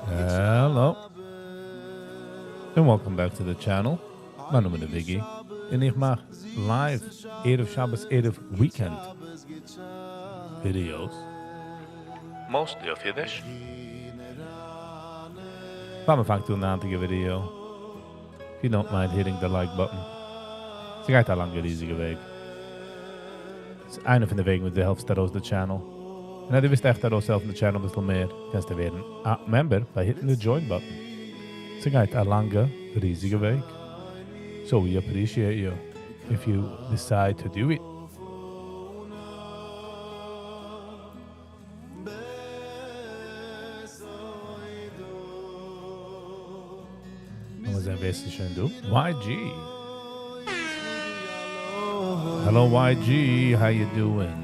Hello. And welcome back to the channel. מיין נאמען איז Biggie. און איך מאך live ערב שבת ערב weekend videos. Mostly אויף אידיש. פאר מען פאנגט אן די היינטיגע video. If you don't mind hitting the like button. ס'גייט א לאנגע ריזיגע וועג. ס'איז איינע פון די וועגן וואס דו העלפסט ארויס די channel. און אז דו ווילסט עכט ארויסהעלפן די channel אביסל מער, קענסטו ווערן א member by hitting the join button. ס'גייט א לאנגע ריזיגע וועג. So we appreciate you if you decide to do it. לאמיר זען ווער ס'איז שוין דא. YG! Hello YG, how you doing?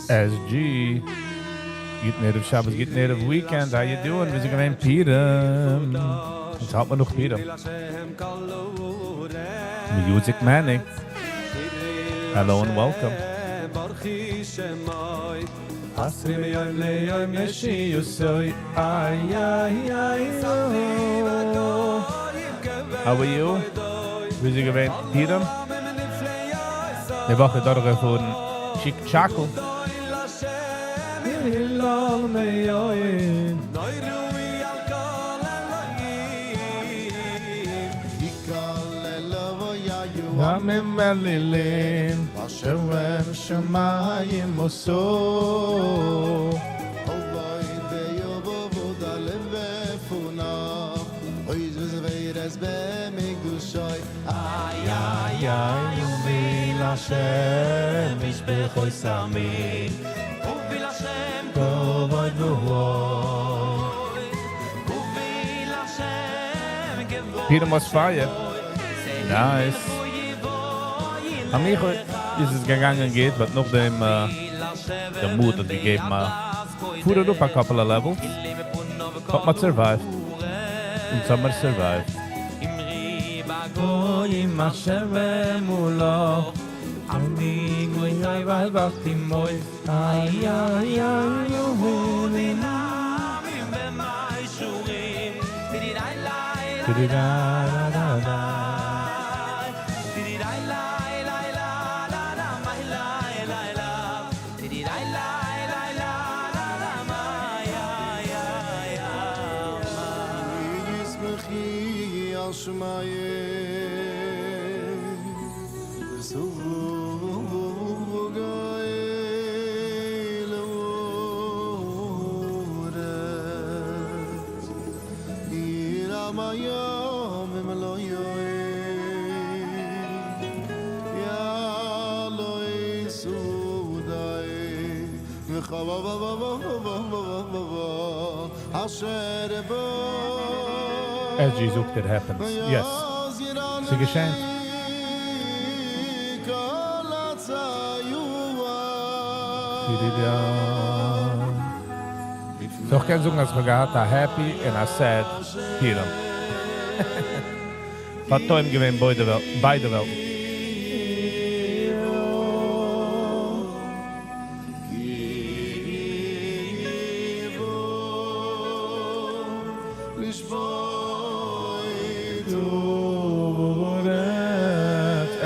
SG, גוטן ערב שבת, גוטן ערב weekend, how you doing? וויאזוי געווען פורים? אונז האלט מיר נאך פורים. Music Manny. Hello and welcome. How are you? וויאזוי געווען פורים? די וואך איז דורכגעפארן טשיק טשאקל. פורים was fire. Nice. ביי מיר איז עס געגאנגען גוט, but נאכדעם די mood האט געגעבן א פאר אראפ א couple of levels. But מ'האט survived. אונז האמיר survived. SG זאגט it happens. Yes. ס'געשענט. So איך קען זאגן אז כ'האב געהאט א happy און א sad פורים. האט טועם געווען ביידע וועלטן.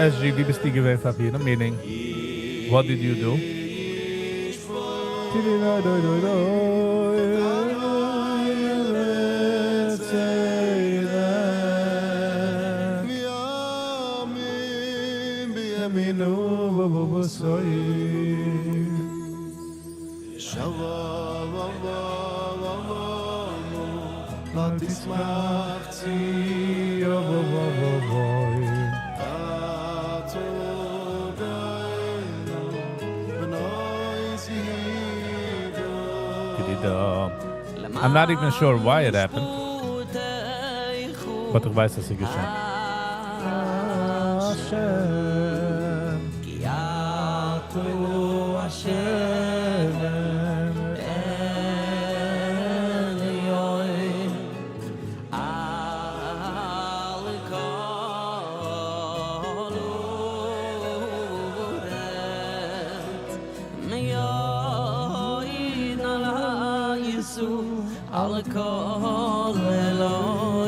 SG, ווי ביסטו געווען פאר פורים? Meaning, what did you do? תשמח ציון. I'm not even sure why it happened, but איך ווייס אז ס'איז געשען. השם, כי אתה השם עליון על כל הארץ מאוד נעלה ישאו על כל אלוקים.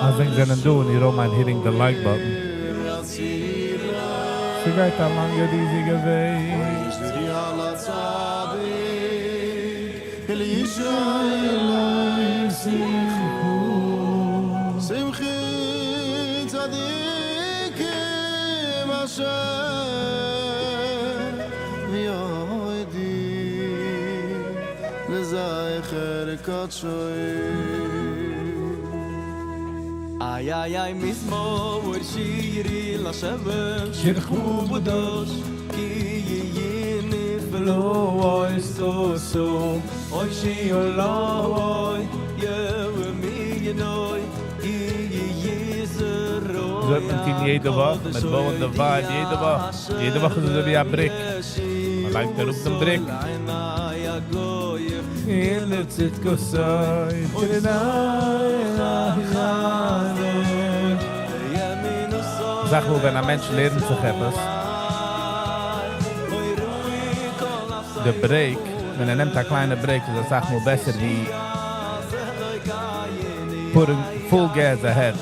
אז ענק זענען דא און you don't mind hitting the like button. ס'גייט א לאנגע ריזיגע וועג. אזוי וועט מען טון יעדע וואך, מען בויען די vibe יעדע וואך, יעדע וואך איז אזוי ווי א בריק, מען לייגט אראפ דעם בריק. אסאך מאל ווען א מענטש לערנט זיך עפעס, די break, ווען ער נעמט א קליינע break איז אסאך מאל בעסער ווי putting full gas ahead.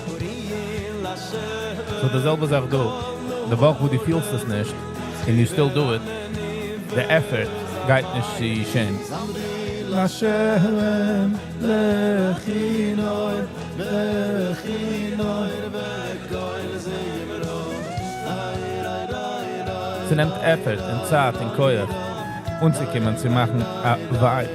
So די זעלבע זאך דא, די וואך וואס דו פילסט עס נישט, און you still do it, די effort גייט נישט צו shame. להשם לכינור בכינור בקול זמרה. ס'נעמט effort און צייט און כח אנצוקומען צו מאכן א vibe.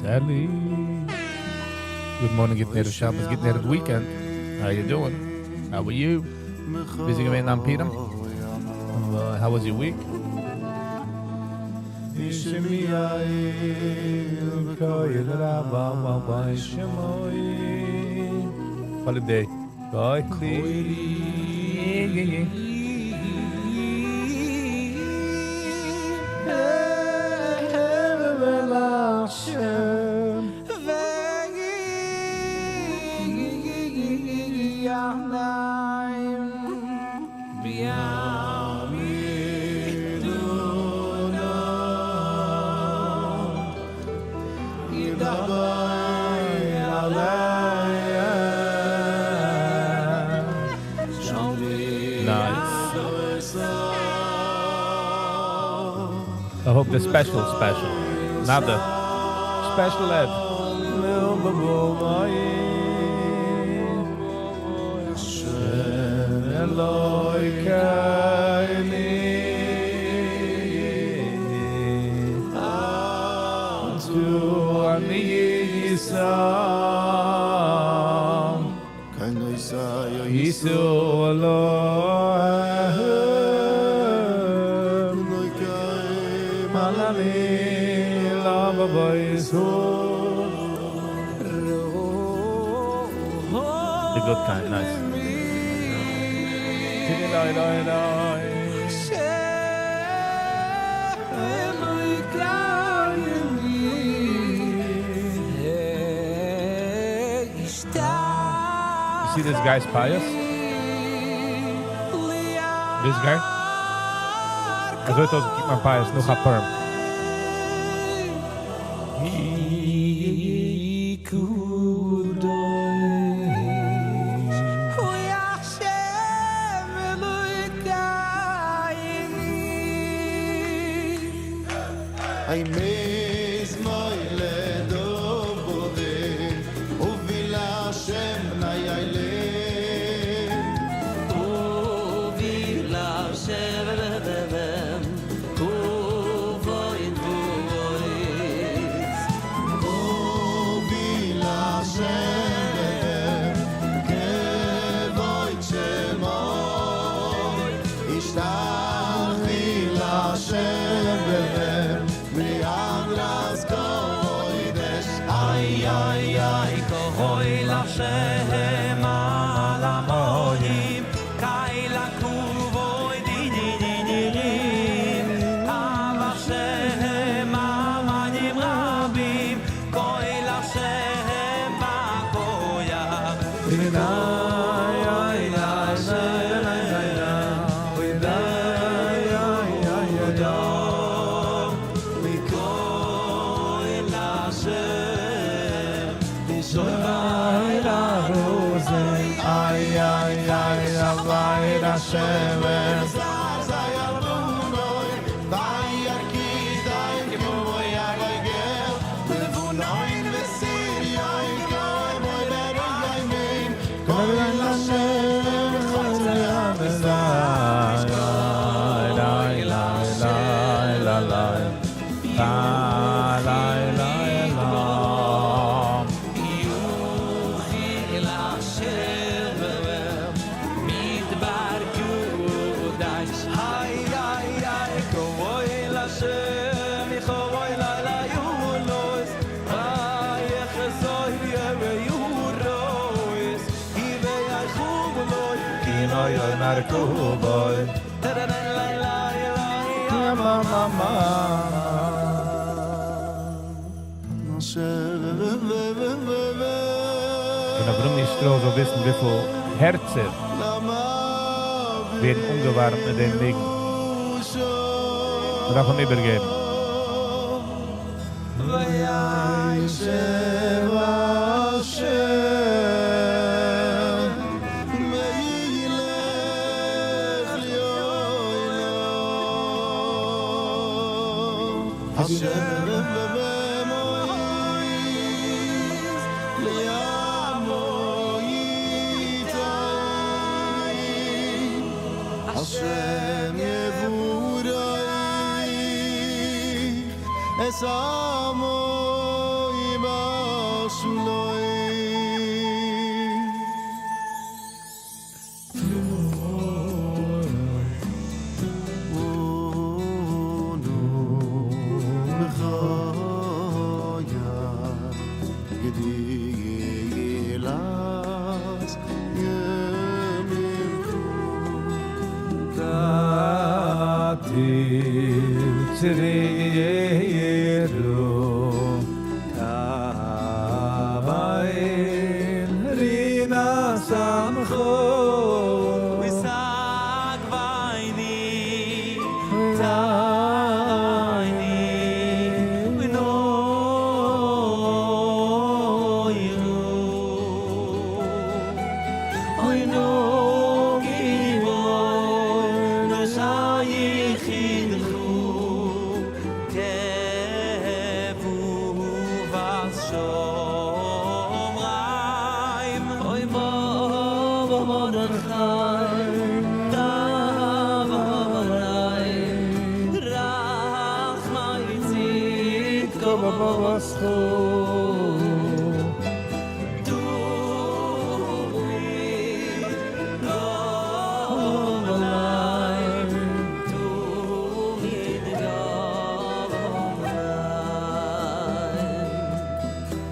Sally. Good morning, גוטן ערב שבת, גוטן ערב weekend. How you doing? How are you? Busy געווען אן פורים? How was your week? Holiday. Nice. I hope the special special, not the special ed. The good kind, nice. You see this guy's פיאות? This guy? אזוי האט אויסגעקוקט מיין פיאות נאך א perm. ווען אברומי שטרוי זאל וויסן וויפיל הערצער ווערן אנגעווארעמט מיט דעם ניגון. מ'דארף אים איבערגעבן.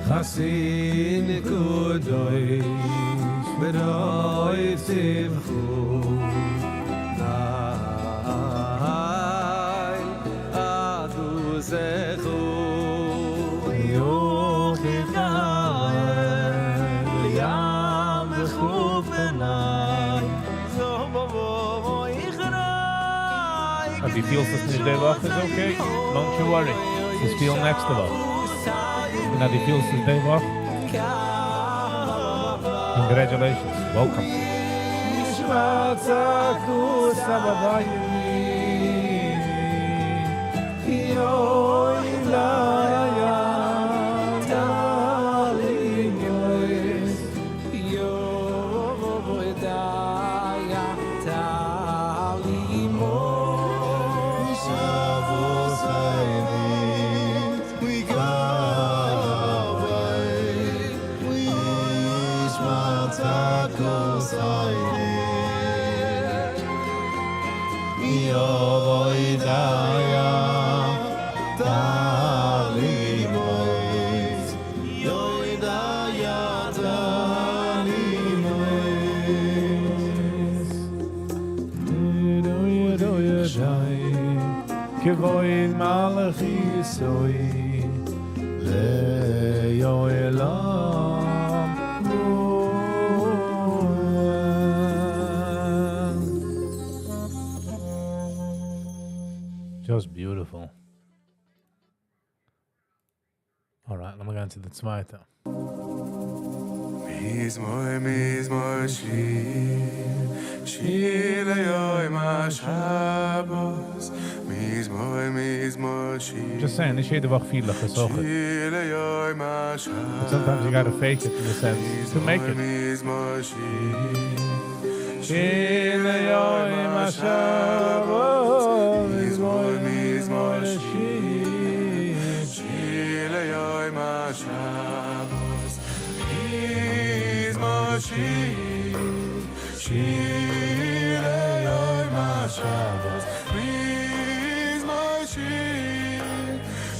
חסין קדוש ברוי שמחו ניי אדו זכו אז דו פילסט עס נישט די וואך, איז okay. Don't you worry. עס איז פיל נעקסטע וואך. און אז דו פילסט עס די וואך, congratulations. Welcome. כבוד מלכותו לעולם ועד. Just beautiful. Alright, לאמיר גיין צו די צווייטע. מזמור מזמור שיר שיר ליום השבת מזמור מזמור שיר Just saying, נישט יעדע וואך פיל איך עס אויך. שיר ליום השבת But sometimes you gotta fake it in a sense to make it. מזמור שיר שיר ליום השבת מזמור מזמור שיר שיר ליום השבת מזמור שיר שיר ליום השבת מזמור שיר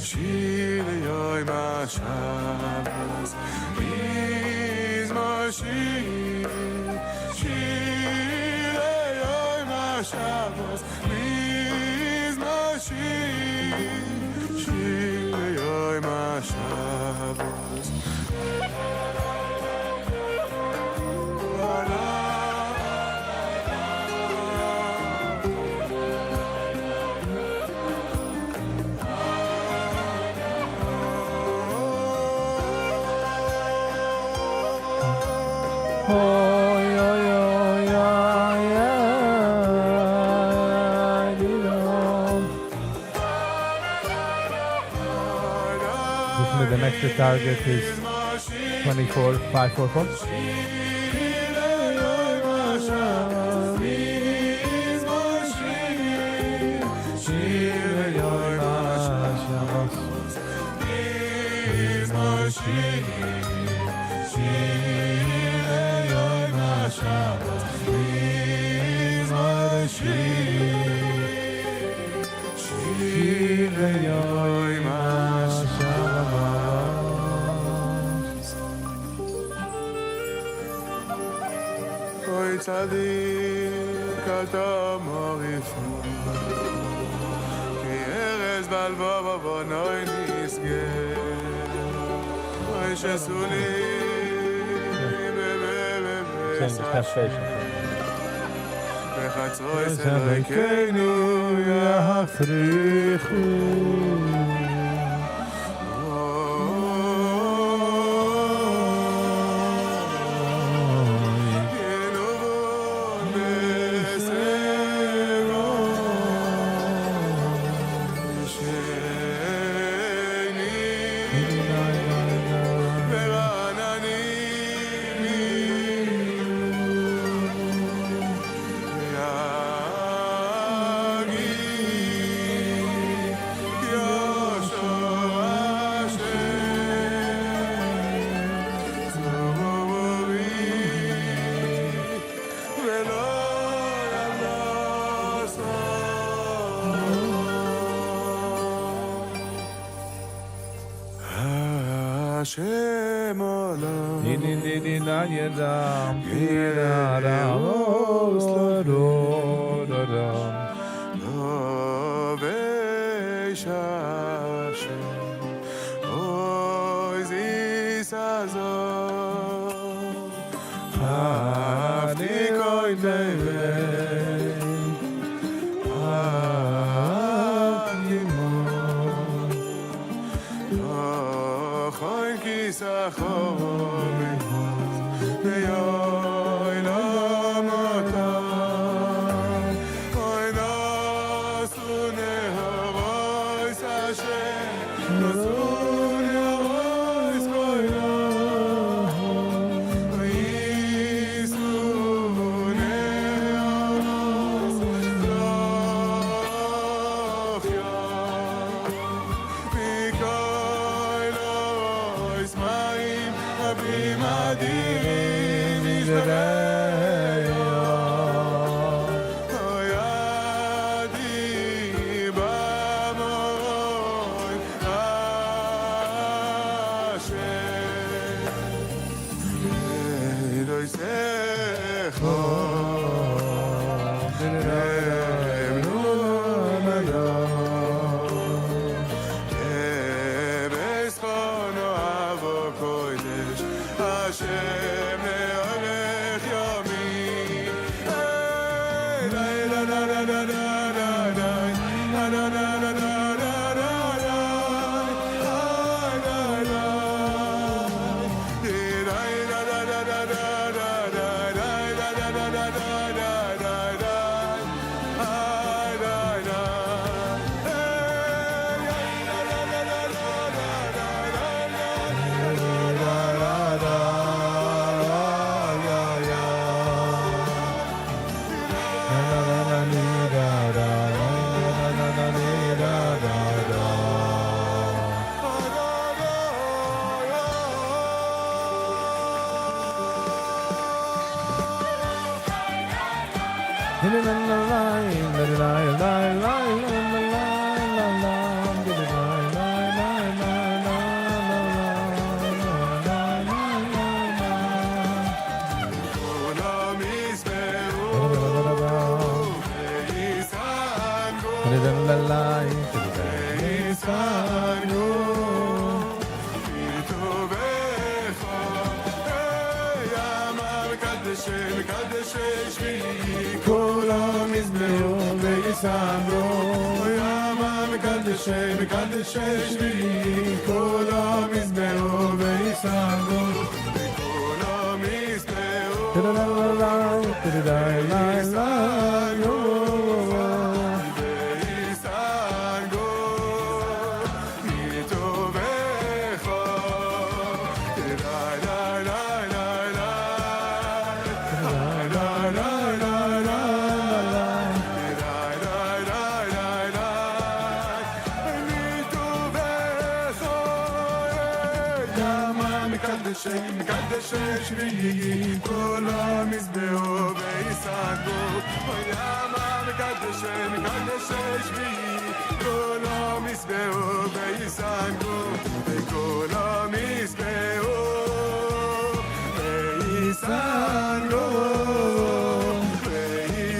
שיר ליום השבת מזמור שיר שיר ליום השבת מזמור שיר שיר ליום השבת. אוי אוי אוי אוי אוי די The next target is 24,544. אוי צדיק אל תאמר יפנו כי ארז בלבב עוונוי נשגה אוי שעשו לי Saying just have patience. בחצרות אלוקינו יפריחו. השם עליו ני ני ני ני נא ידם לובש השם עוז יששון אף תכון תבל עד ימות נכון כיסאך לעולם אתה אוי נסו נהרוס השם נסו נהרוס כל יישאו נהרוס זכיה מכל עוז מים רבים אדירים ישתבח ידי במרום השם אלוהיך נאמנו בזכונו אבו קודש השם לאורך ימים לה לה לה לה לה לה לה לה לה לה לה לה כולם ישמעו וישגו וישגו כי טובך יאמר מקדשי מקדשי שמי כולם ישמעו וישמחו יאמר מקדשי מקדשי שמי כולם ישמעו וישמחו כולם ישמעו וישגו כי טובך לה לה לה לה לה לה לה לה לה לה לה לה לה מטובך ימה מקדשי מקדשי שמי כולם ישמעו וישגו ימה מקדשי מקדשי שמי כולם ישמעו וישגו וכולם ישמעו וישגו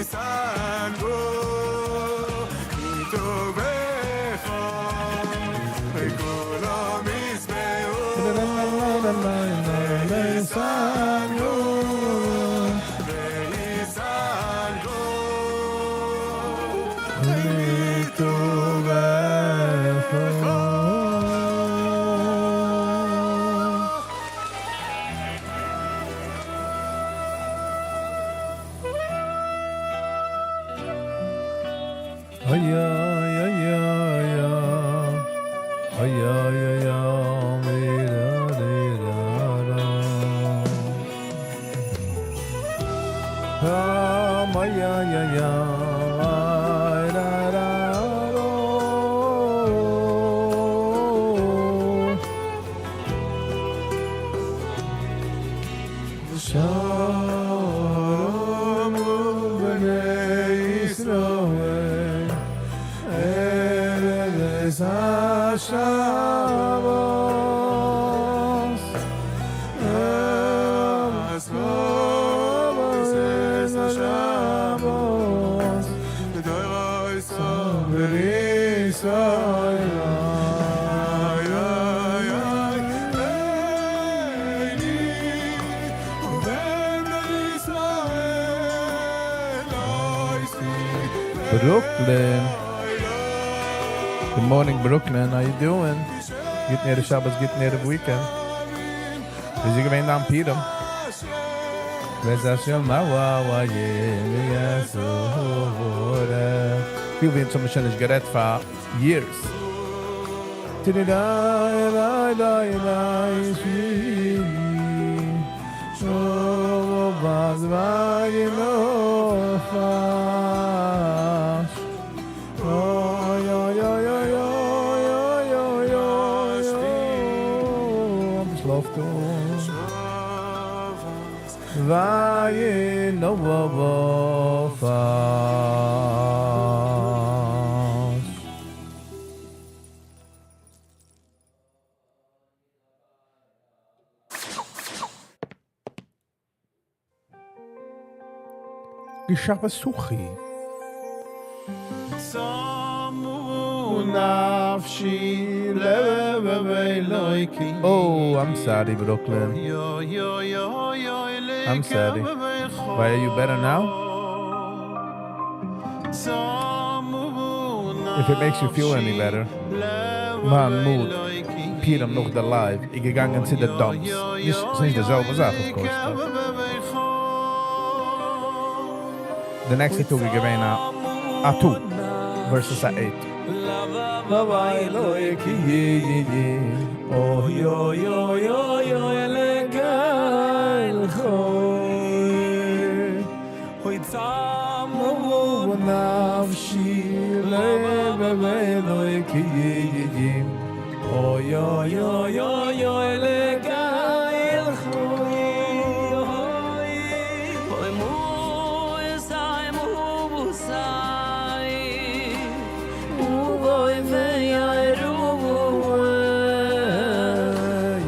וישגו כי טובך וכולם ישמעו וישגו וישגו כי טובך. Ay ay ay ay ay ay ay ay mi ra ri ra ra Ah ay ay ay ay ra ra ro. שלום בני ישראל ארץ השבות. Brooklyn. Good morning, Brooklyn. How you doing? גוטן ערב שבת, גוטן ערב weekend. ווי איז געווען דא פורים? בעזר השם, ווא פיל ווי אונז האבן שוין נישט גערעדט פאר years. געשאפע סוכי. Oh, I'm sorry, Brooklyn. I'm sorry. Why are you better now? If it makes you feel any better. מיין mood. פורים נאך די live. איך געגאנגען צו די dumps. נישט, ס'איז נישט די זעלבע זאך, of course. But the next טאג איז געווען א א 2 versus א 8.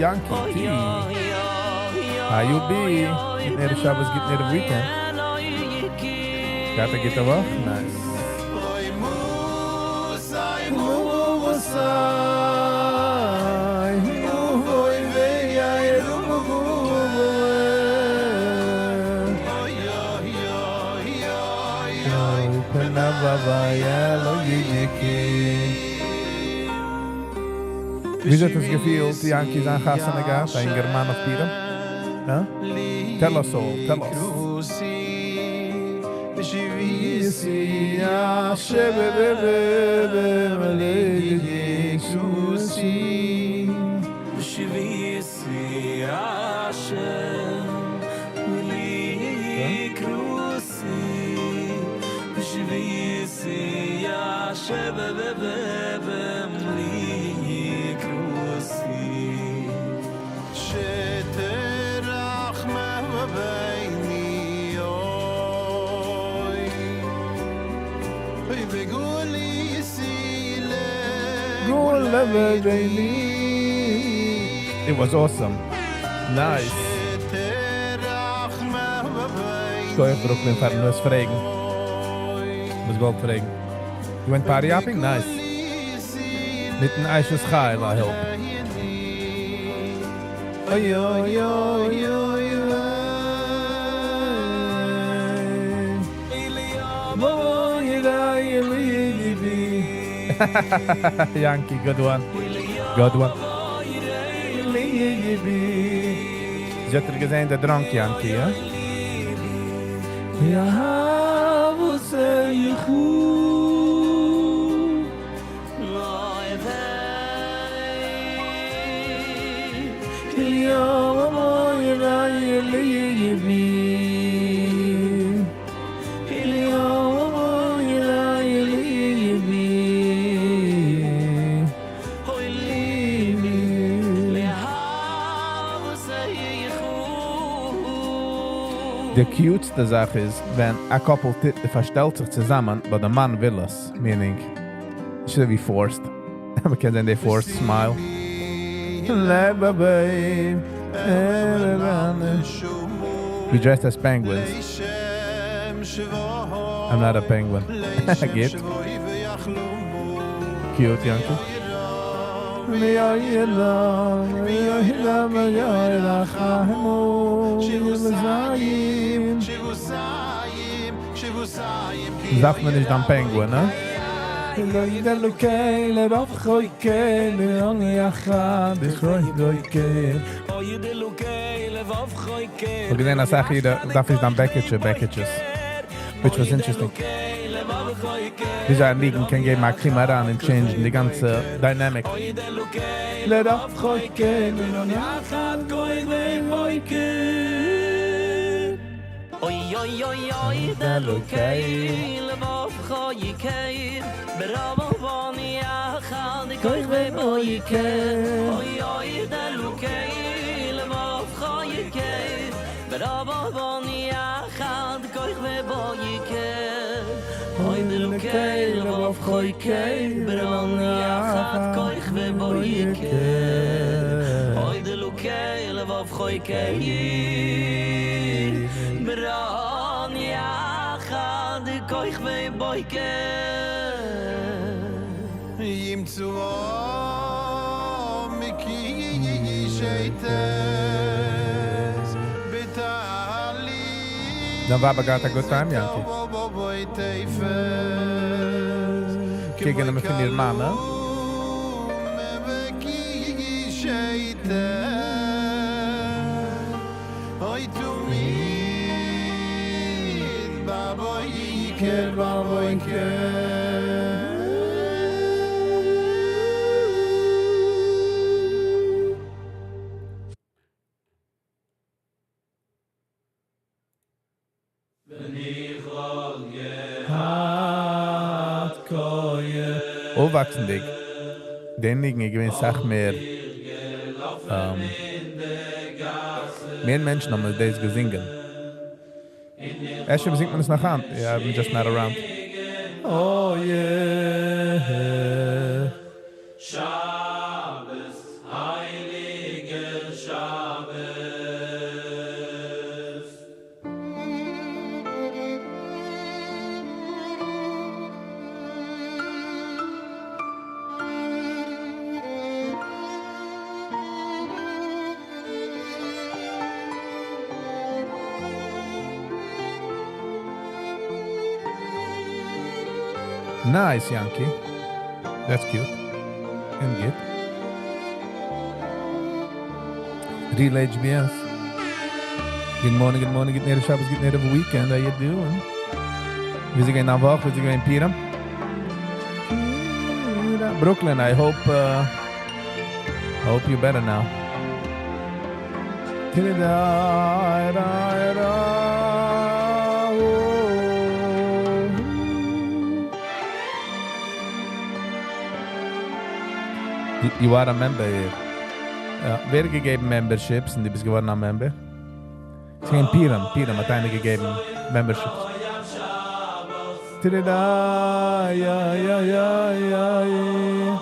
Yankee T. How you be? גוטן ערב שבת, גוטן ערב weekend. געהאט א גוטע וואך? Nice. ווי האט עס געפילט, Yankee זיין חתונה געהאט, א אינגערמאן אויף פורים? Huh? Tell us all, tell us. It was awesome. Nice. שכוח Brooklyn פארן דאס פרעגן. וואס געוואלט פרעגן. You went party hopping? Nice. מיטן אשת חיל, I hope. אוי אוי אוי אוי אוי Yankee, good one. Good one. זי האט דיר געזען, דער drunk Yankee, יא? יא, וואס איך די cute סטע זאך איז, ווען א couple טוט, פארשטעלט זיך צוזאמען, but דער מאן וויל עס. Meaning, נישט אזוי ווי forced. מ'קען זען די forced smile. We dressed as penguins. I'm not a penguin. גוט. Cute, Yanky. דארף מען נישט דיין penguin, הא? כ'האב געזען אסאך אידן דארף נישט דיין בעקיטשע, בעקיטשעס. Which was interesting. וויאזוי א ניגון קען געבן א קום אריין און change ן די גאנצע dynamic. דיין ווייב האט געהאט א good time, יענקי? קעגן פון איר מאמע. אויפוואקסנדיג, דער ניגון איז געווען אסאך מער, מער מענטשן האבן דאס געזינגען. אפשר זינגט מען עס נאך היינט, yeah, I'm just not around. Oh yeah. שבת, הייליגער שבת. Nice, Yankee. That's cute. And good. Real HBS. Good morning, good morning, good ערב שבת, good ערב weekend. How you doing? ווי איז געווען דיין וואך? ווי איז געווען פורים? Brooklyn, I hope you're better now. You are a member here. יא, ווער האט געגעבן memberships און דו ביסט געווארן א member? ס'איז געווען פורים, פורים האט איינער געגעבן memberships. יא יא יא יא.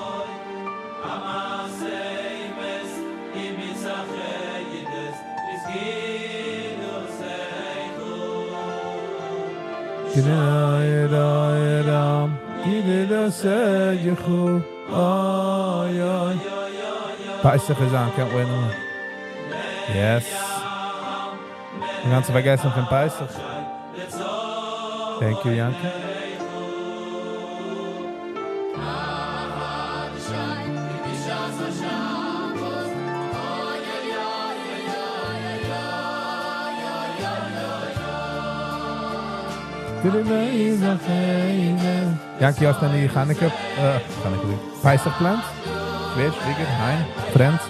פסח איז אן, can't wait no more. Yes. גאנץ פארגעסן פון פסח. Thank you, Yanky. Yanky, האסטו any חנוכה, חנוכה, פסח plans? שווער, שוויגער, היים, friends?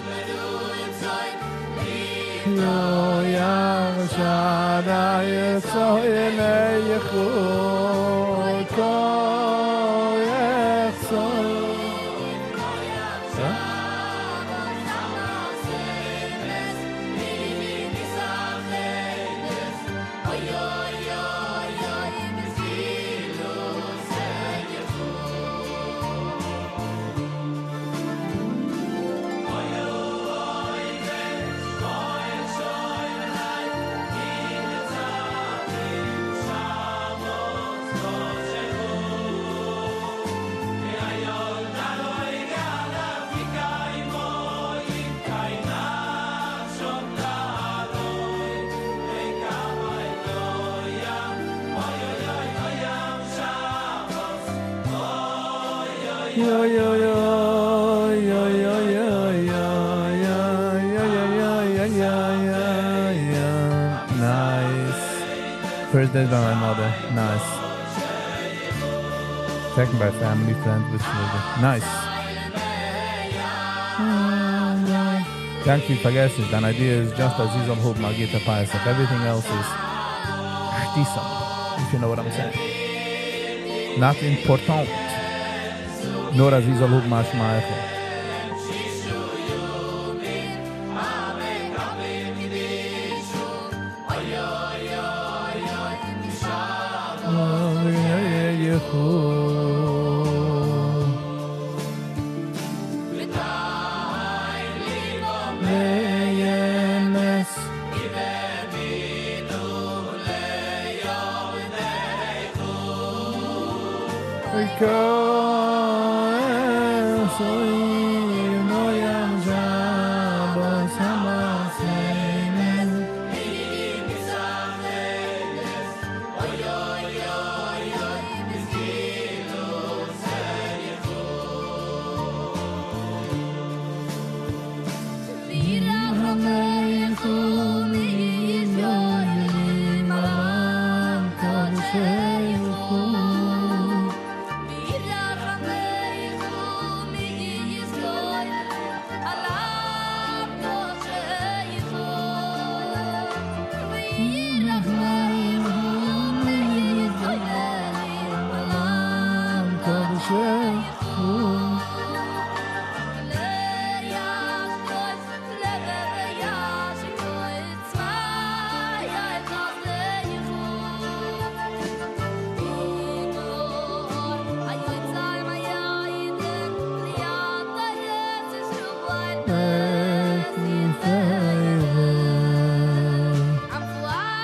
Ja, shada yetzo yene yechu ko yetzo. Ja? יא יא יא יא יא יא יא יא יא יא יא יא יא יא. Nice. First day by my mother. Nice. Second by family, friends with children. Nice. Thank you, פארגעס נישט, דיין idea איז just אז זי זאל האבן א גוטע פסח. Everything else is שטותים, if you know what I'm saying. Not important. נאר אז זי זאל האבן א שמייכל.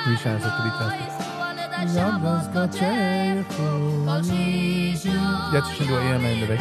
ווי שיין עס האט געליטעסט. יעצט איז שוין דא EMA אין די וועג.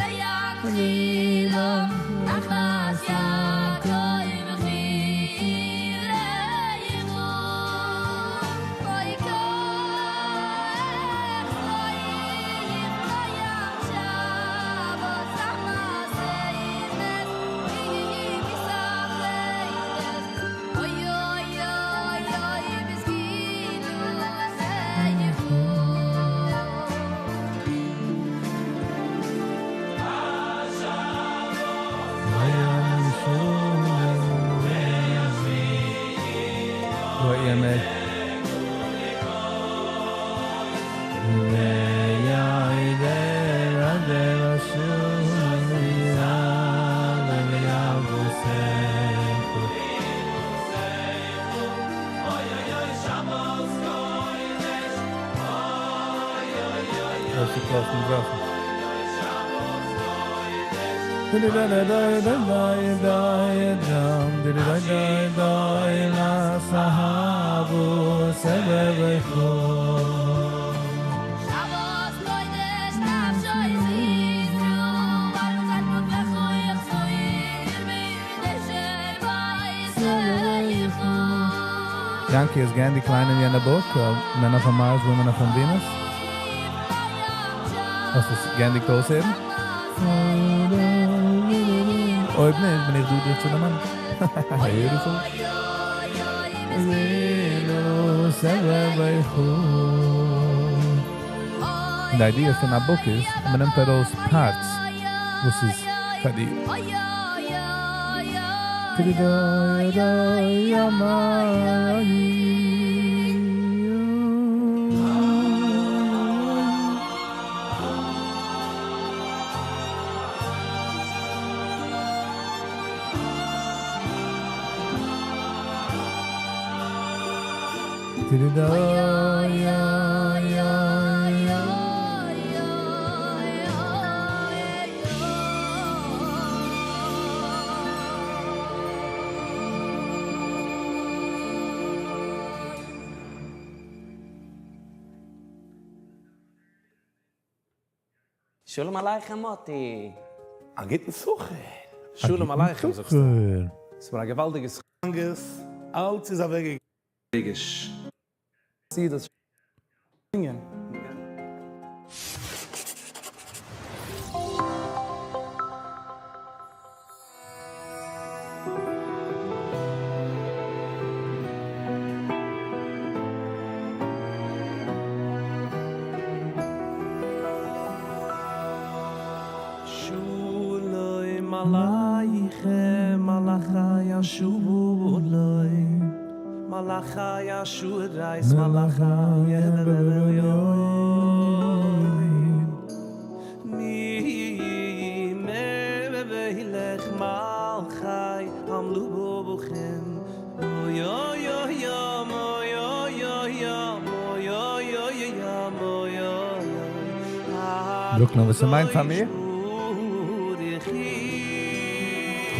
יענקי איז געענדיגט ליינען יענע book, Men Are From Mars, Women Are From Venus. האסט עס געענדיגט אויסהערן? אויב נישט, בין איך דא דיר צו דערמאנען. הער עס אויס. די idea פון א book איז, אז מען נעמט ארויס parts וואס איז פאר דיר. שלום עליכם מאטי! א גוטן סוחר! א שלום גוטן עליכם זאגסטו? סוחר! ס'איז מיר א געוואלדיגע זכ. אנגעס, אלץ איז אוועקגעגאנגען. רעגיש. חסידות זינגען. שלום עליכם מלאכי השלום מלאכי השרת מלאכי עליון מי מלך מלכי המלוכים אוי אוי אוי אוי אוי אוי אוי אוי אוי אוי אוי. Brooklyn, וואס מיינט פאר מיר? איך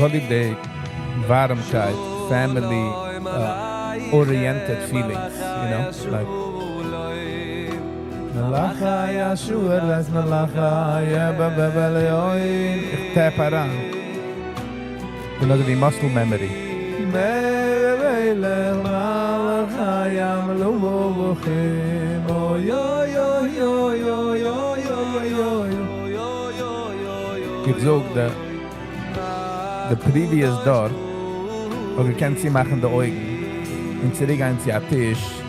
האב ליב די ווארעמקייט, family oriented feelings, like מלאכי השרת מלאכי איך tap אריין. אזוי ווי muscle memory. מלך מלכי המלוכים אוי אוי אוי אוי אוי אוי אוי אוי. איך זאג, the previous דור, האט געקענט צומאכן די אויגן און צוריקגיין צו א טיש,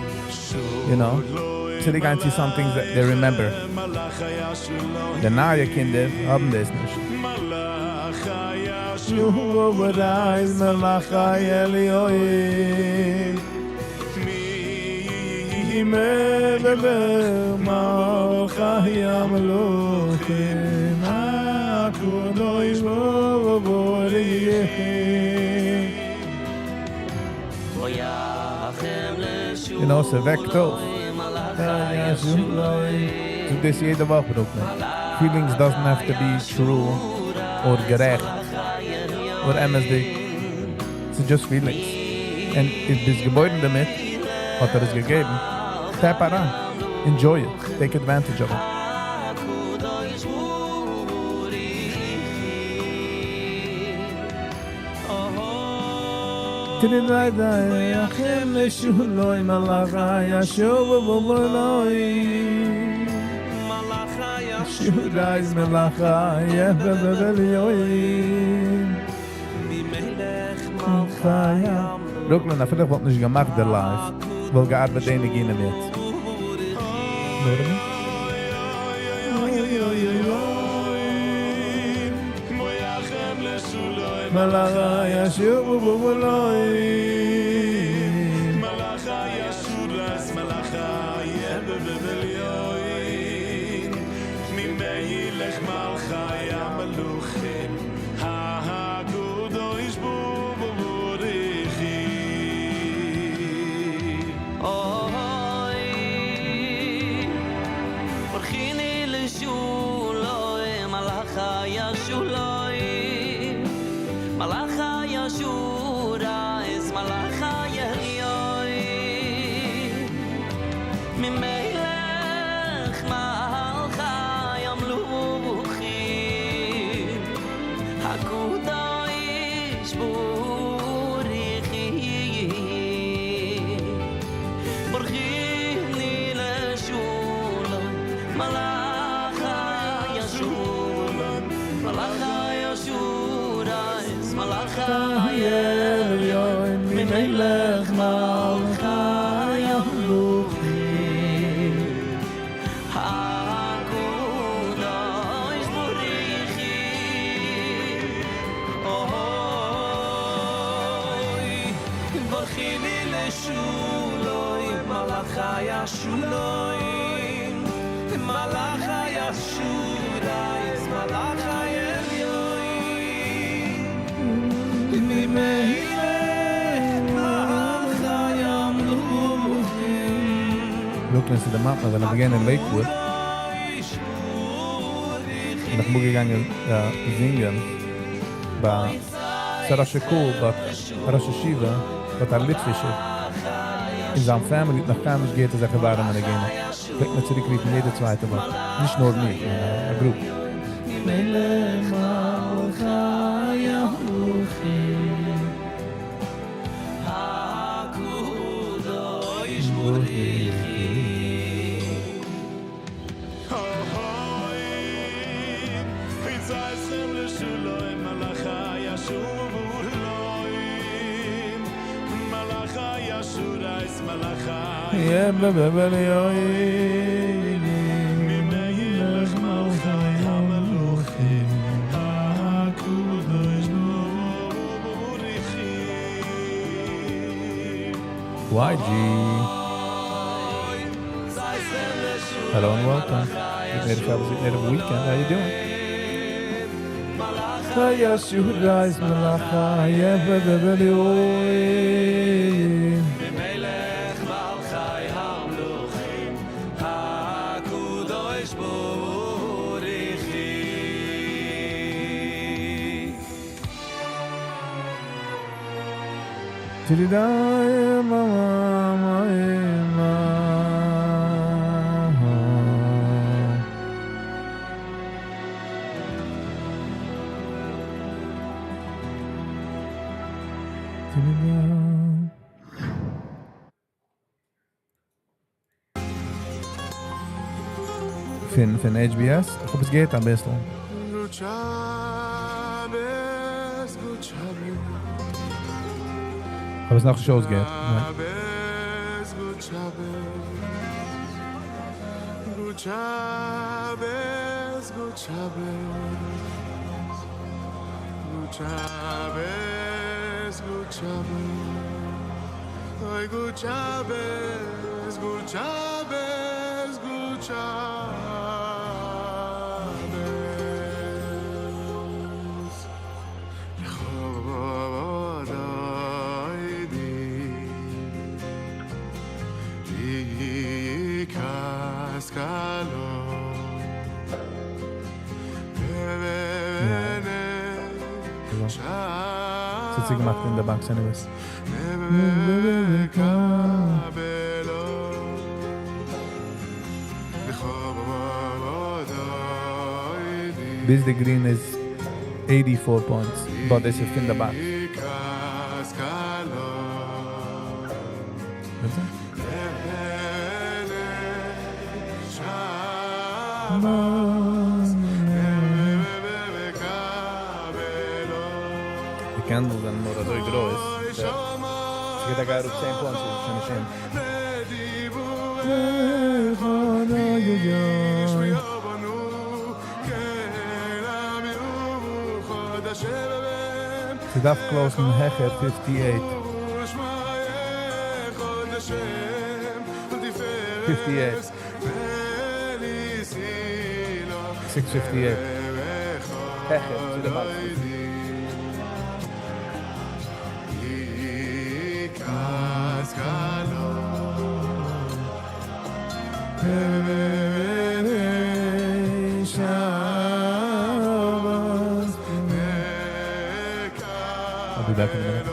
צוריקגיין צו some things that they remember. די נייע קינדער האבן דאס נישט. מלאכי עליון מי מלך מלכי המלוכים הקדוש ברוך הוא. ס'וועקט אויף. זאג דאס יעדע וואך, Brooklyn. Feelings doesn't have to be true or גערעכט or אמת'דיג. It's just feelings. And if ביסט געבוירן דערמיט, האט ער עס געגעבן. Tap אריין. Enjoy it. Take advantage of it. הקדוש ברוך הוא. תרדייכם לשולוי מלאכי השובו מלאכי שורייז מלאכי יבבליון מלך מלכי. Brooklyn, אפילו איך וואלט נישט געמאכט די live, וואלט געארבעט די ניגונים מיט. Know what I mean? אוי אוי אוי אוי מלאכי השובו מלאכי השרת מלאכי עליון מלך מלכי המלוכים הקדוש ברוך הוא. אוי, ברכיני לשולוי מלאכי השולוי מלאכי השורייס מלאכי עליון ממלך מלכי המלוכים הקדוש ברוך הוא. ברכיני לשולוי מלאכי השולוי מלאכי השורייס מלאכי עליון ממלך מלכי המלוכים הקדוש ברוך הוא. אוי, ברכיני לשולוי מלאכי השולוי מלאכי השורייס מלאכי עליון ממלך מלכי המלוכים. Brooklyn איז דער מאפע, ווען מיר גייען אין Lakewood. און איך בין געגאנגען זינגען ביי ראש הקהל, ביי ראש ישיבה, ביי א ליטווישע. אין זיין family נאך קיינמאל נישט געהערט אזעלכע ווארעמע ניגונים. פלעגט מען צוריקרופן יעדע צווייטע וואך. נישט נאר מיר, א group. מלך מלכי המלוכים הקדוש ברוך הוא. אוי, יצאתם לשולוי מלאכי השולוי מלאכי השורייס מלאכי יבבליון מלך מלכי המלוכים. YG. Hello and welcome. Good native Shabbos, good native weekend. How you doing? מלאכי מלך מלכי המלוכים הקדוש ברוך הוא. פון פון HBS? איך האב עס געהערט א ביסל. גוט שבת, גוט שבת. האב עס נאכנישט אויסגעהערט. שבת, גוט שבת. גוט שבת, גוט שבת. גוט שבת, גוט שבת. אוי, גוט שבת, גוט שבת, גוט שבת. לכבוד דודי לקראת כלה. יא. ס'האט זיך געמאכט אין די box anyways. ביז די green איז 84 points, but דאס איז פון די box. ווייסטו? די candles זענען נאר אזוי גרויס. ס'גייט א גייער אויף 10 points, איז שוין א shame. ס'דארף close ן העכער 58. 58. 658. העכער צו די box. I'll be back in a minute.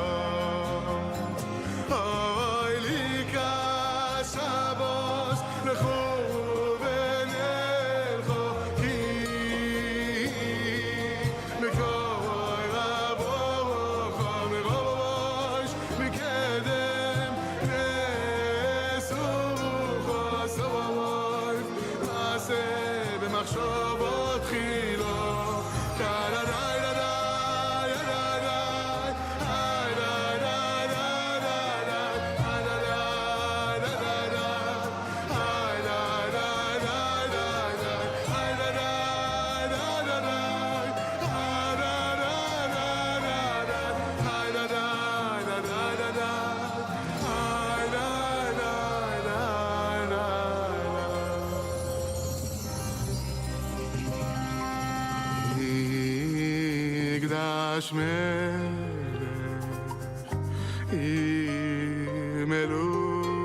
יקדש מלך ימלוכו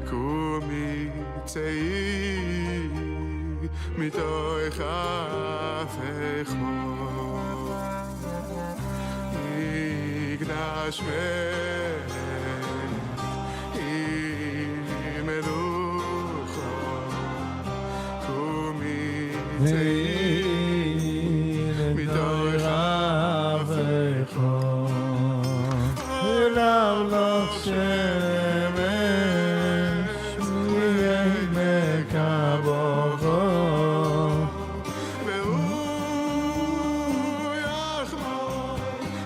קומי צאי מתוך אפך יקדש מלך ימלוכו קומי צאי מתוך אפך לך שמש מעמק הבכא והוא יחמול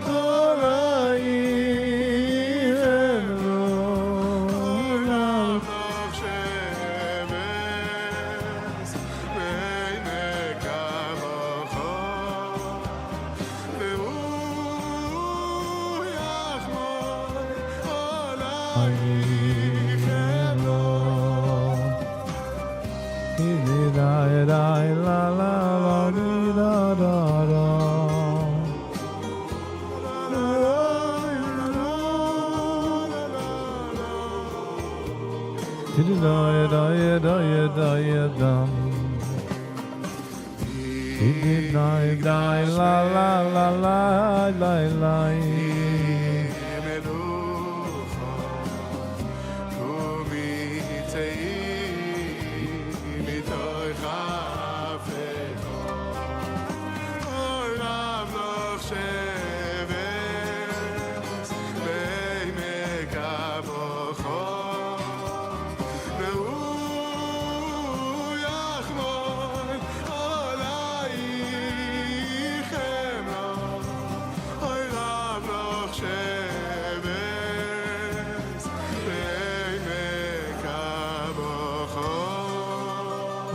כל העיר עולם. לך שמש בעמק הבכא.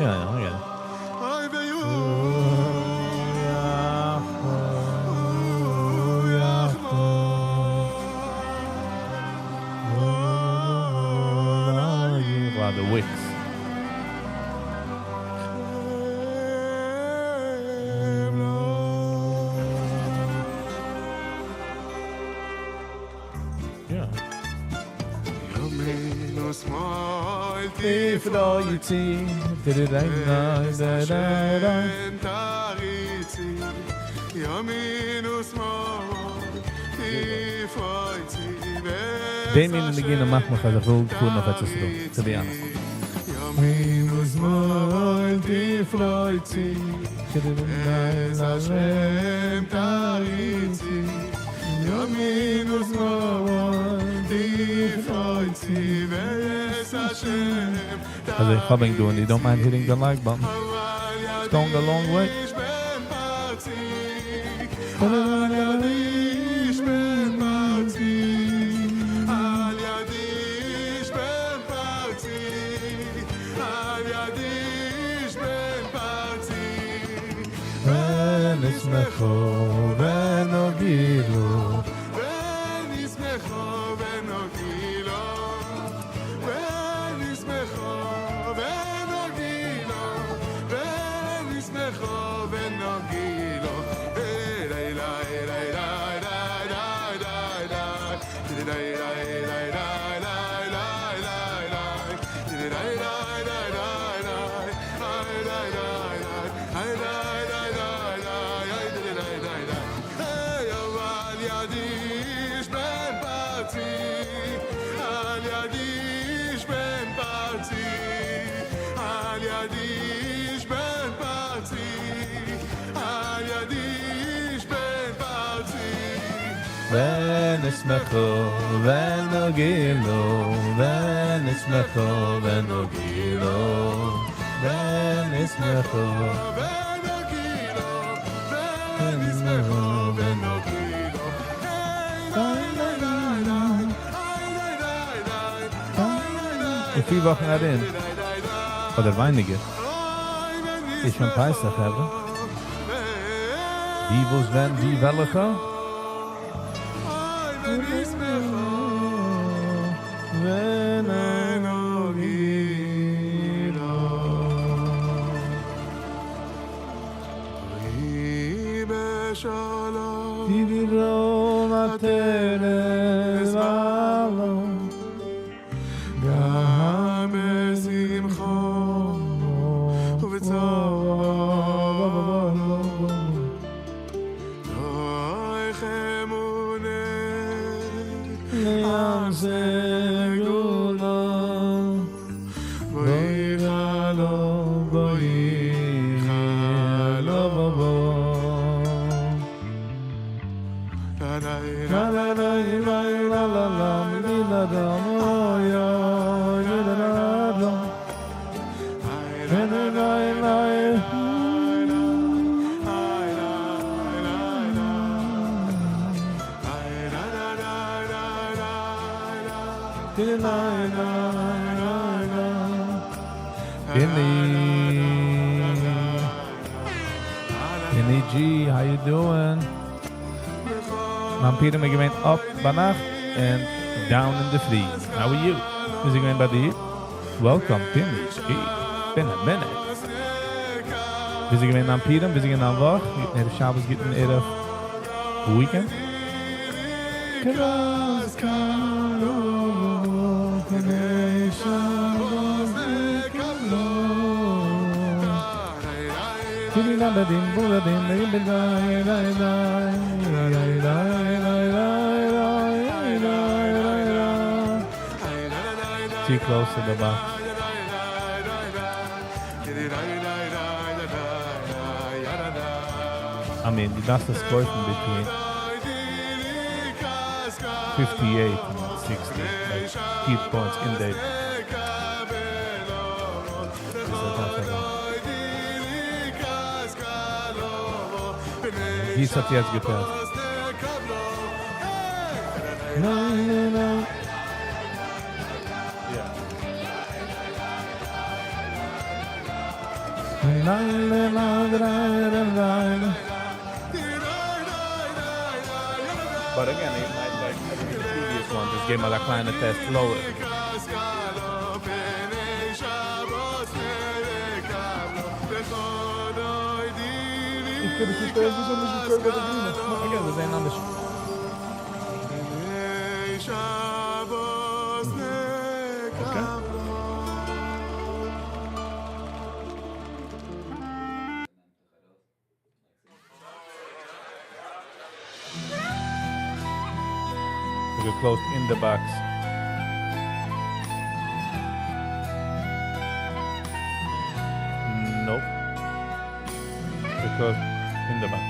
יא יא יא. Wow, the wicks. יא. די מין נגינה מאכט מיך אז איך וויל פארן אויף ארץ ישראל, to be honest. אז איך האב ענק דא and you don't mind hitting the like button. It's going a long way. ונשמחו ונגילו ונשמחו ונגילו ונשמחו ונשמחו ונגילו אין פיר וואכן ארום, אדער ווייניגער, איז שוין פסח, חברה. ווי, וואס, ווען, ווי, וועלכע? Kenny G, how you doing? מיין פורים איז געווען up ביינאכט און Down אין די פרי. How are you? איז געווען ביי דיר? Welcome, Timmy. Hey, been a minute. ווי איז געווען דיין פורים? ווי איז געווען דיין וואך? גוטן ערב שבת, גוטן ערב weekend. כרז קרוב, פני שבת נקבלו. תני לבדים בולדים, די די די די די די די די די די די. Too close to the box. I mean, דו דארפסט עס קויפן between 58 and 60, like key points in the. איז דאס דאס ווי עס האט יעצט געפעלט. Na, na, na. Yeah. Na, na, na, na, na, na. But again, it might like the previous one, just gave me that kleine test lower. איך קען נישט פארשטיין וויאזוי מ'איז געקויפט ביי די גרינע. Again, דאס איז אן אנדערש. Okay. We closed in the box. Nope. We closed in the box.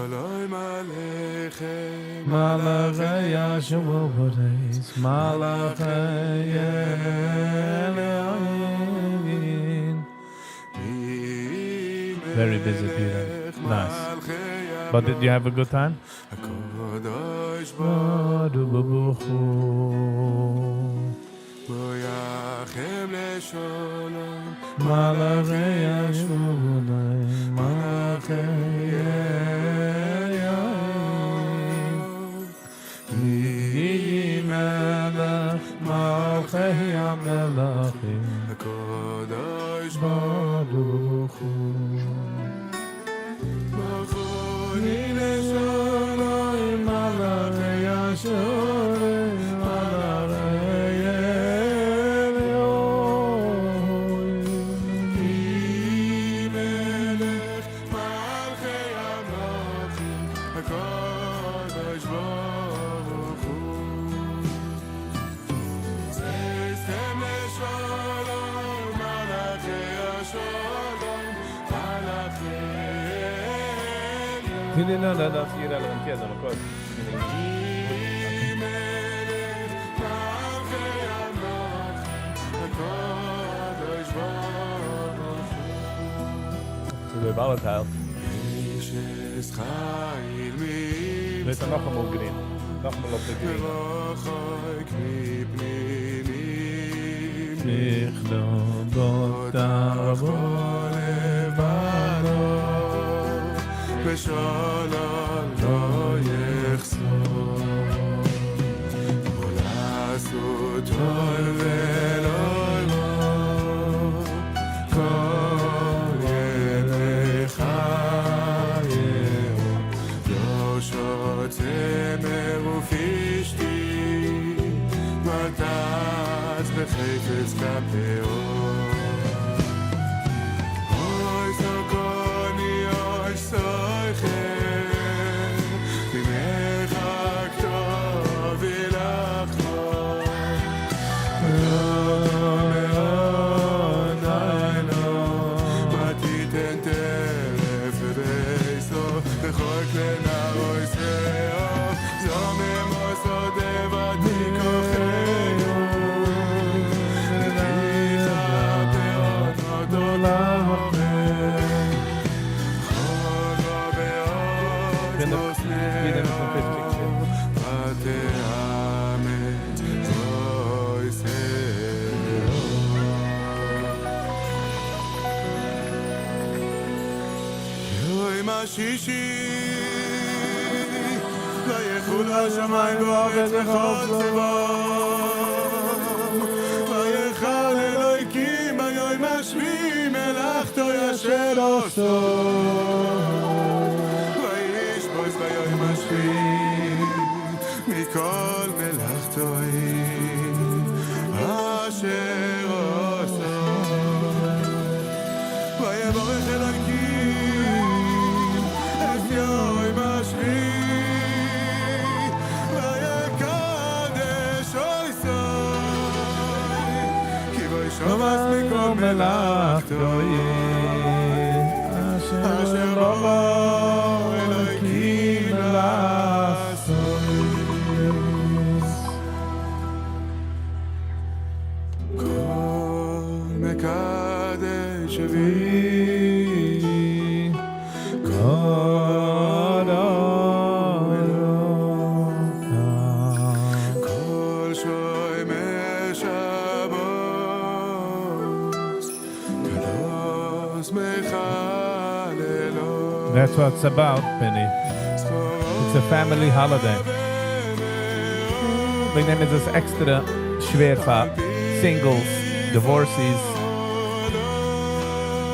שלום עליכם מלאכי השרת, מלאכי עליון. Very busy, Peter. Nice. But did you have a good time? הקדוש ברוך הוא. בואכם לשלום מלאכי השרת, מלאכי עליון. יהי מלך מלכי המלכים הקדוש ברוך הוא. בואכוני לשלום מלאכי השרת, מלאכי עליון. מלך מלכי המלכים הקדוש ברוך הוא צאתכם לשלום מלאכי השלום מלאכי Nee, nee, nee, dat is irrelevant. Ja, dan ook. מלך מלכי המלכים הקדוש ברוך Zo weer volatile. אשת חיל Weet er נאכאמאל green. נאכאמאל אויף די green. מרחוק מפנינים תכלו תבוא לבדו ושלל לא יחסור ולעשות טוב ולא רע כל ימי חייהו יושר צמר ופשתים מתת בחפץ כפהו אוי סוכני אוי סוכר ממרחק טוב ילכו מה תיתן טרף וביתו וכל כלי נערוי שאו זומם שדה ותיקוחהו נתיך השישי ויכולו השמים והארץ וכל צבאם ויכל אלוקים ביום השביעי מלאכתו אשר עשה וישבות ביום השביעי מכל מלאכתו אשר עשה ויברך אלוקים את יום השביעי ויקדש אותו כי בו שבת מכל מלאכתו אשר ברא אלוקים לעשות. כל מקדש שביעי כל כל שומר שבת קדוש מחללו. That's what it's about, Benny. It's a family holiday. וועגן דעם איז עס עקסטרע שווער פאר singles, divorcees,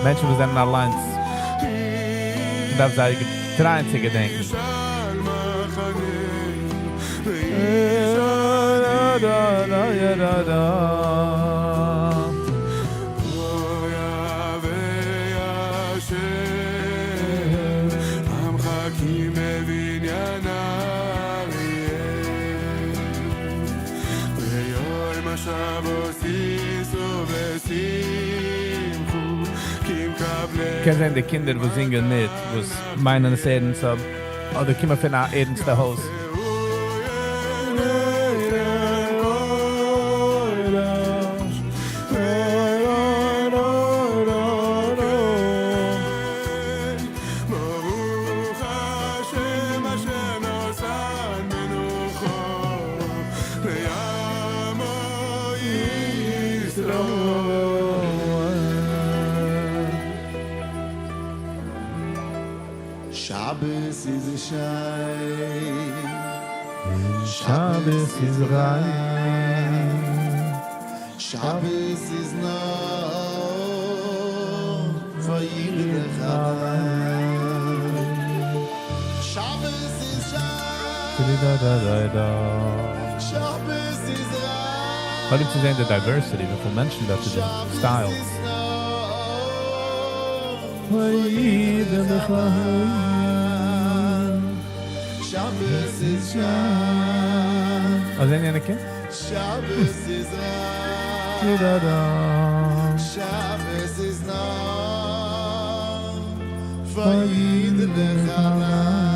מענטשן וואס זענען אליין. מ'דארף זיי try ען צו געדענקען. על מחנה Da, da, da, da, da. אוהבי השם, עמך כי בבניין אריה. ביום השבת שישו ושמחו, כי מקבלי קען זיין די קינדער וואס זינגען מיט, וואס מיינען עס ערנסט, אדער קומען פון אן ערנסטע הויז. ברוך השם אשר נתן מנוחה לעמו ישראל. שבת איז שיין. שבת איז ריין. שבת איז נאר פאר אידן אליין. שבת איז שיין. Da, da, da, da. שבת איז ריין. פאר צו זען די diversity, וויפיל מענטשן דא צו די styles. איז נאר פאר אידן אליין. שבת איז שיין. אה, זענען יענע קינד? שבת איז ריין. Da, da. שבת איז נאר פאר אידן אליין.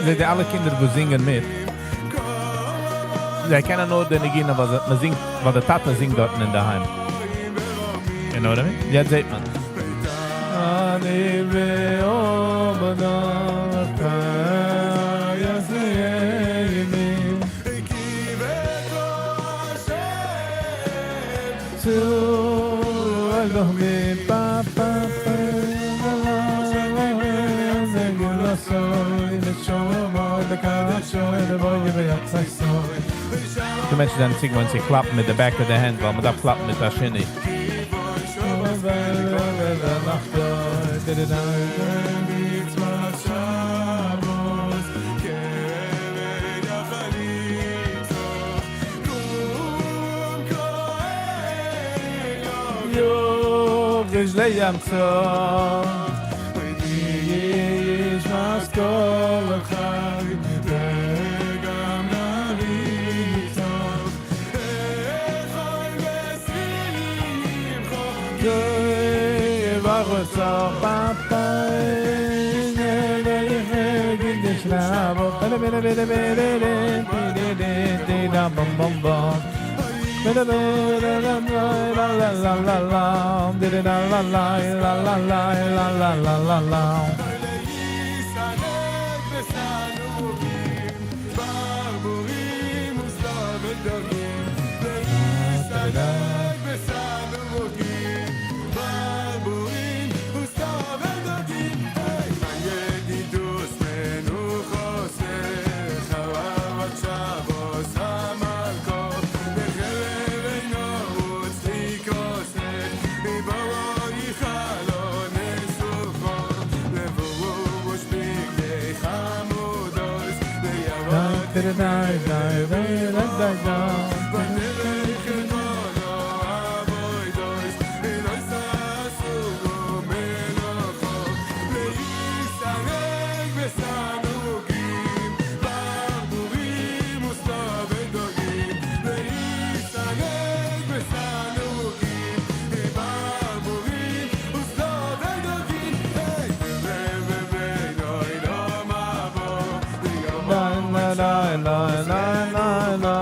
זיי די אלע קינדער וואס זינגען מיט. זיי קענען נאר די נגינה וואס מען זינגט, ווייל דער טאטע זינגט דארט אין דער היים. You know what I mean? יעצט זעט מען. אני ועובדה יעשה צור אלוהים pa pa pa די מענטשן זענען זיך ווען זיי קלאפן מיט די back of the hand, ווייל מען דארף קלאפן מיט א שני. di da bum bum bum. Ba da ba da da da la la la la la di da la la la la la la la la la la la. Da da da da da da da. La la la la la la la.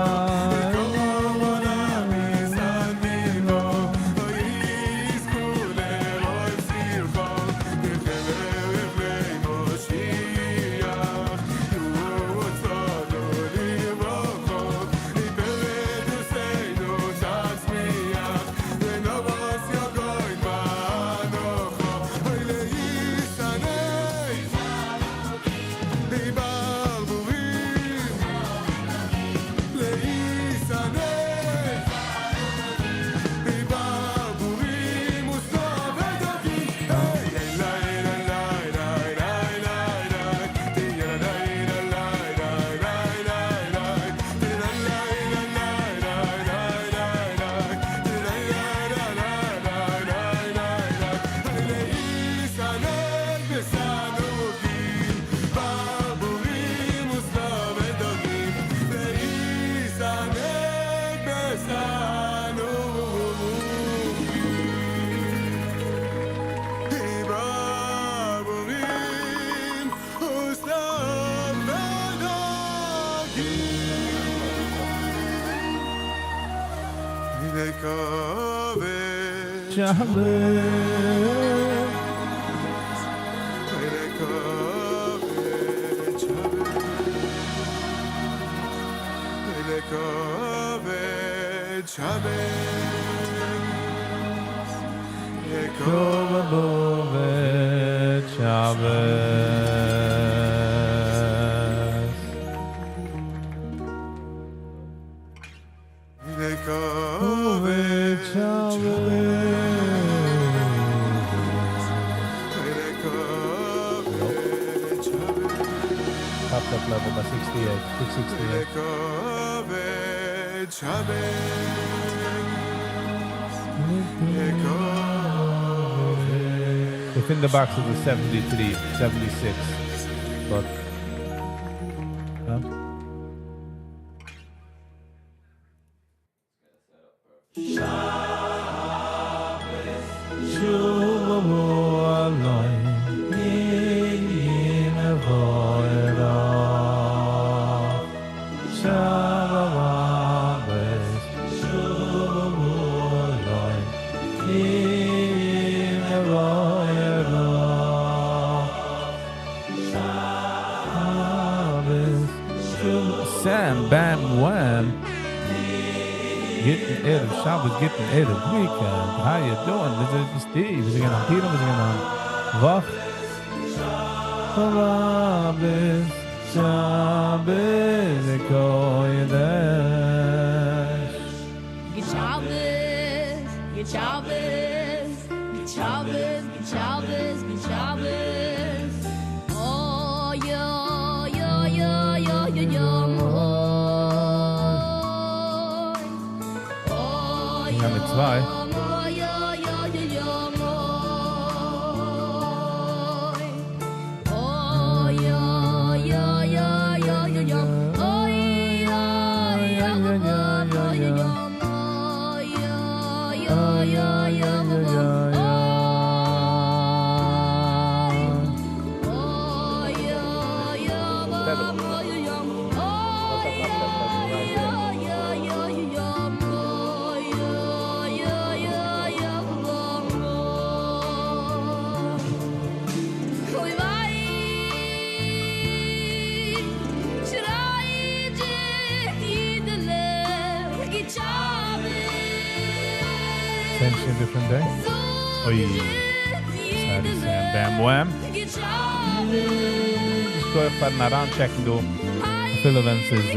Popped up level by 68, 668. Within the box is a 73, 76. But huh? Sam Bam Wham. גוטן ערב שבת, גוטן ערב weekend. How you doing? This is Steve. Is it gonna Peter? Is it gonna וואך? שבת, שבת, קודש. גוט שבת, גוט שבת, גוט שבת, גוט שבת, גוט שבת. Oh, yo, yo, yo, yo, yo, yo, Oh, Ja, mit zwei. oh, yo, yo, yo, yo, Oh, yo, yo, yo, yo, yo, yo. Oh, yo, yo, yo, yo, yo, yo. Oh, yo, yo, yo, yo, yo, yo. Oh, yo, yo, yo, yo, yo. Oh, yo, Same shit, different day. Oy. Sorry, Sam. Bam, wham. יישר כח פארן אריינטשעקן דא. אפילו ווען ס'איז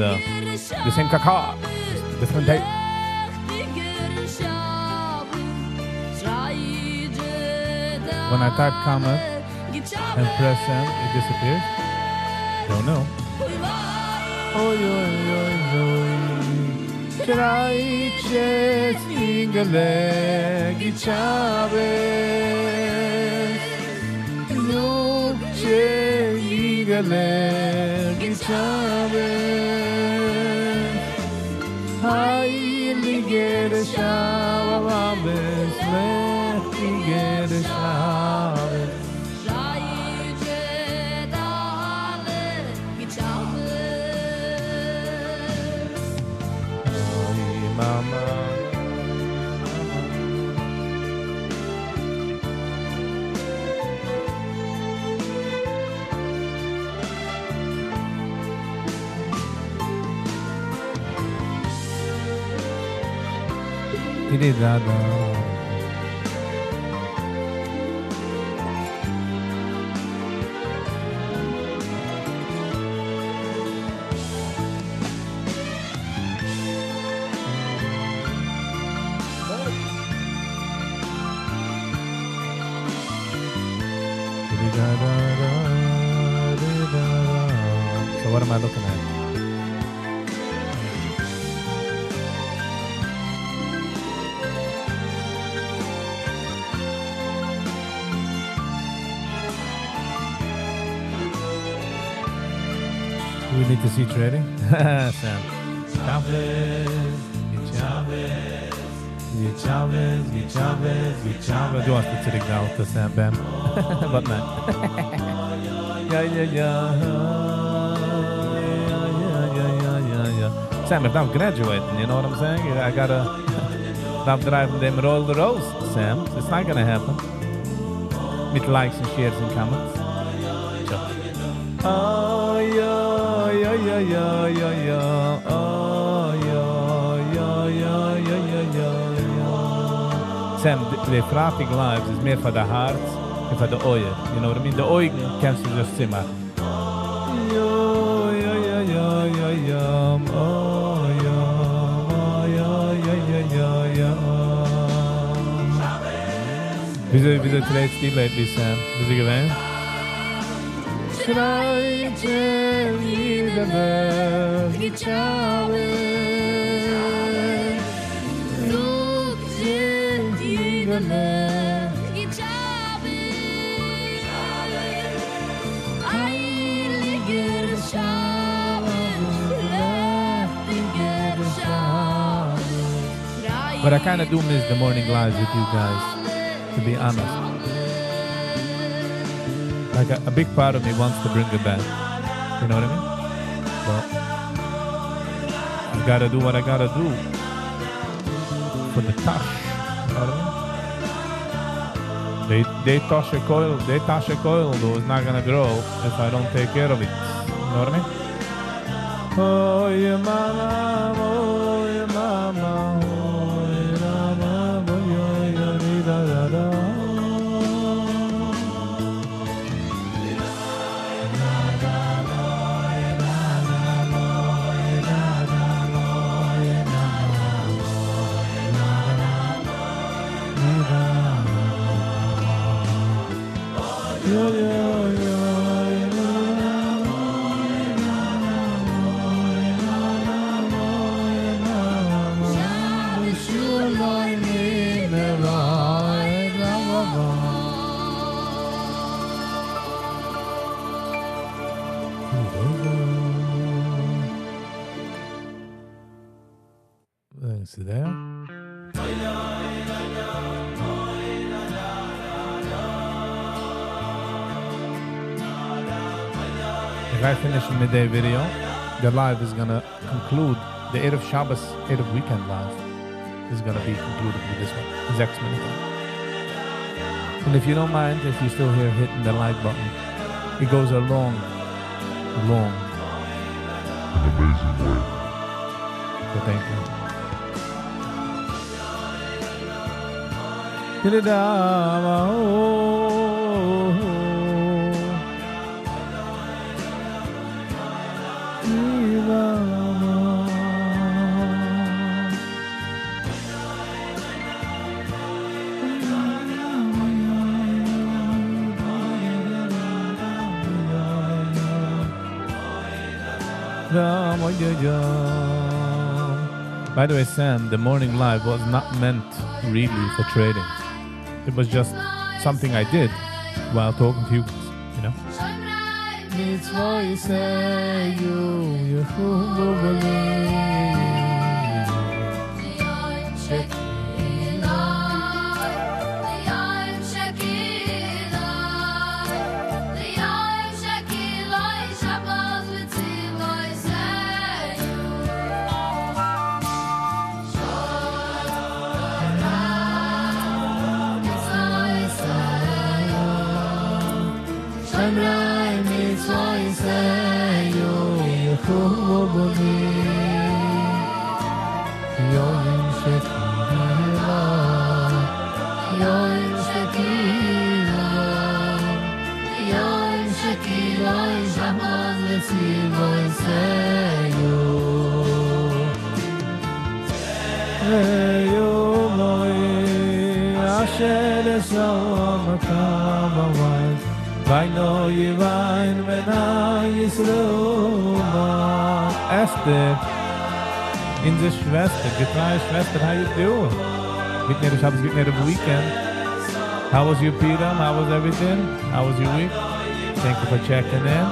the same קאקא. Just different day. When I type comment and press send, it disappears. Don't know. Oy, oy, oy, oy. שרייט אינגעלע גוט שבת. זאגט אינגעלע גוט שבת. הייליגער שבת, לעכטיגער שבת. שרייט אלע גוט שבת. אוי מאמע. Di-di-da-da. Di-di-da-da-da, di-da-da. So what am I looking at? Do we need to see trading? Sam. Chavez, Chavez, Chavez, Chavez, Chavez. דו האסט צוריק געהאלטן, Sam Bam. But man. Ja, ja, ja. Ja, ja, ja, ja, ja, ja. Sam, איך דארף graduate, you know what I'm saying? I gotta דארף דרייוון דעם Rolls Royce, Sam. It's not gonna happen. מיט likes and shares and comments. So. Oh, yeah, yeah, yeah, yeah, yeah, yeah. Oh, yeah, yeah, yeah, yeah, yeah, yeah, yeah. Sam, די פרייטאג lives איז מער פאר די הארץ און פאר די אויער. You know what I mean? די אויגן קענסטו just צומאכן. Yeah, yeah, yeah, yeah, yeah, yeah. Oh, yeah, oh, yeah, yeah, yeah, yeah, yeah. וויאזוי, וויאזוי trade סטו lately, Sam? וויאזוי געווען? שרייט אידעלע, גוט שבת. זאגט אידעלע, גוט שבת. הייליגער שבת, לעכטיגער שבת. But I kind of do miss the morning lives with you guys, to be honest. Like a big part of me wants to bring it back. You know what I mean? But I gotta do what I gotta do for the טאש. You know what I mean? די טאשע כולל, די טאשע כולל though is not gonna grow if I don't take care of it. You know what I mean? Oh, yeah, mama, oh, yeah, mama, oh, yeah, mama, oh, yeah, yeah, da, da, da. Yeah, yeah, yeah, שבת שלום Let's see there. If I finish midday video, the live is gonna conclude. The ערב שבת, ערב weekend live is gonna be concluded with this one. 6 minutes. And if you don't mind, if you're still here hitting the like button, it goes a long, long, An amazing way. So thank you. By the way, Sam, the morning live was not meant really for trading. It was just something I did while talking to you guys, you know? Esther, אונזער שוועסטער, געטרייע שוועסטער, how you doing? גוטן ערב שבת, גוטן ערב weekend. How was your Purim? How was everything? How was your week? Thank you for checking in.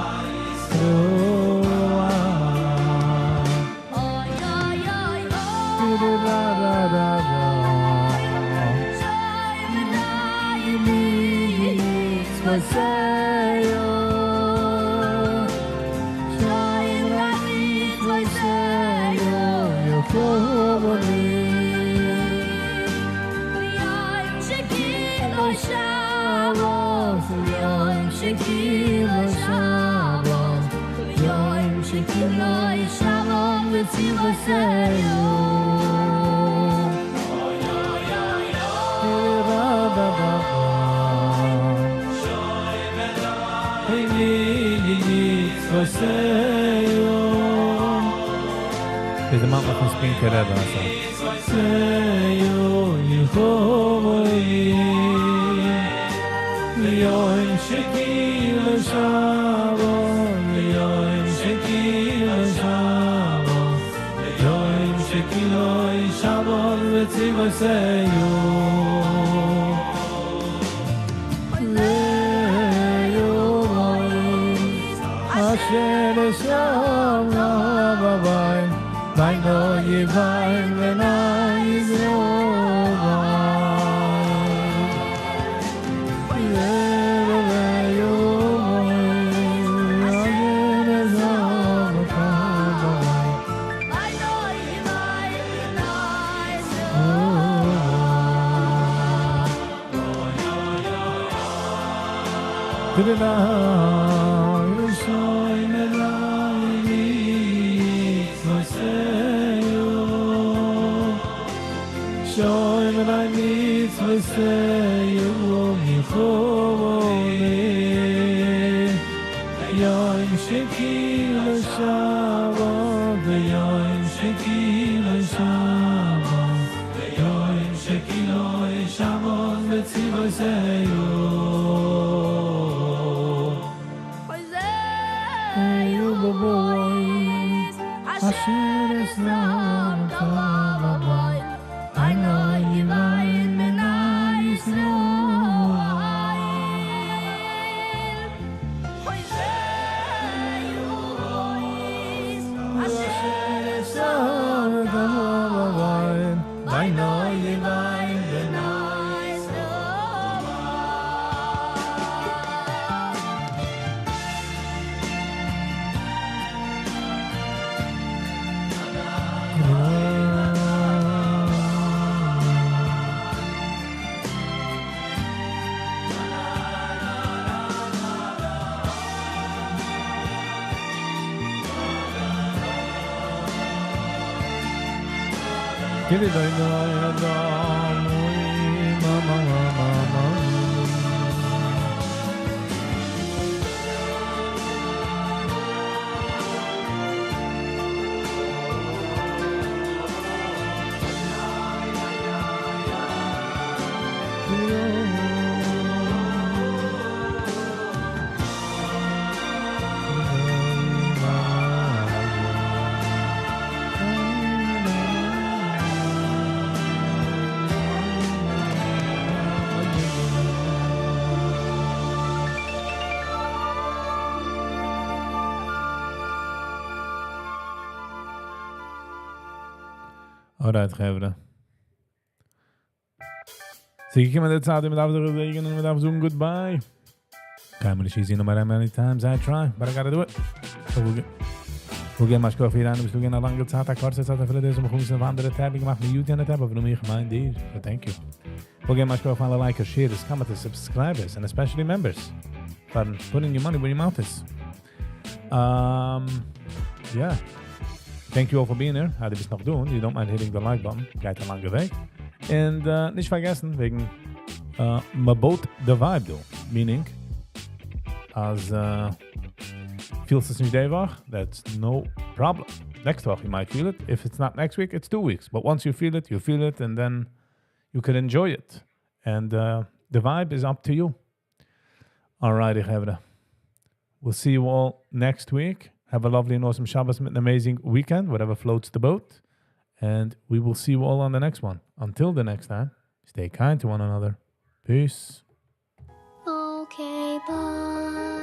איז דער מאן פון ספינקער רבי, אזוי. Alright, חברה. ס'איז געקומען די צייט, מ'דארף זיך געזעגענען און מ'דארף זאגן goodbye. קיינמאל נישט easy, no matter how many times I try, but I gotta do it. So we'll get my score פאר ביסט דא געווען א לאנגע צייט, א קורצע צייט, אפילו דאס, מיר קומען אנדערע tab געמאכט, mute יענע tab, אבער נאר איך מיין דיר. So thank you. We'll get my score פאר אלע likers, shares, commenters, subscribers, and especially members. For putting your money where your mouth is. Yeah. Thank you all for being here. אז דו ביסט נאך דא, you don't mind hitting the like button. גייט א לאנגע וועג. And נישט פארגעסן, וועגן מ'בויט the vibe דא. Meaning, אז פילסט עס נישט די וואך, that's no problem. Next week you might feel it. If it's not next week, it's 2 weeks. But once you feel it, you feel it, and then you can enjoy it. And the vibe is up to you. Alrighty, חברה. We'll see you all next week. Have a lovely and awesome Shabbos and an amazing weekend, whatever floats the boat. And we will see you all on the next one. Until the next time, stay kind to one another. Peace. Okay, bye.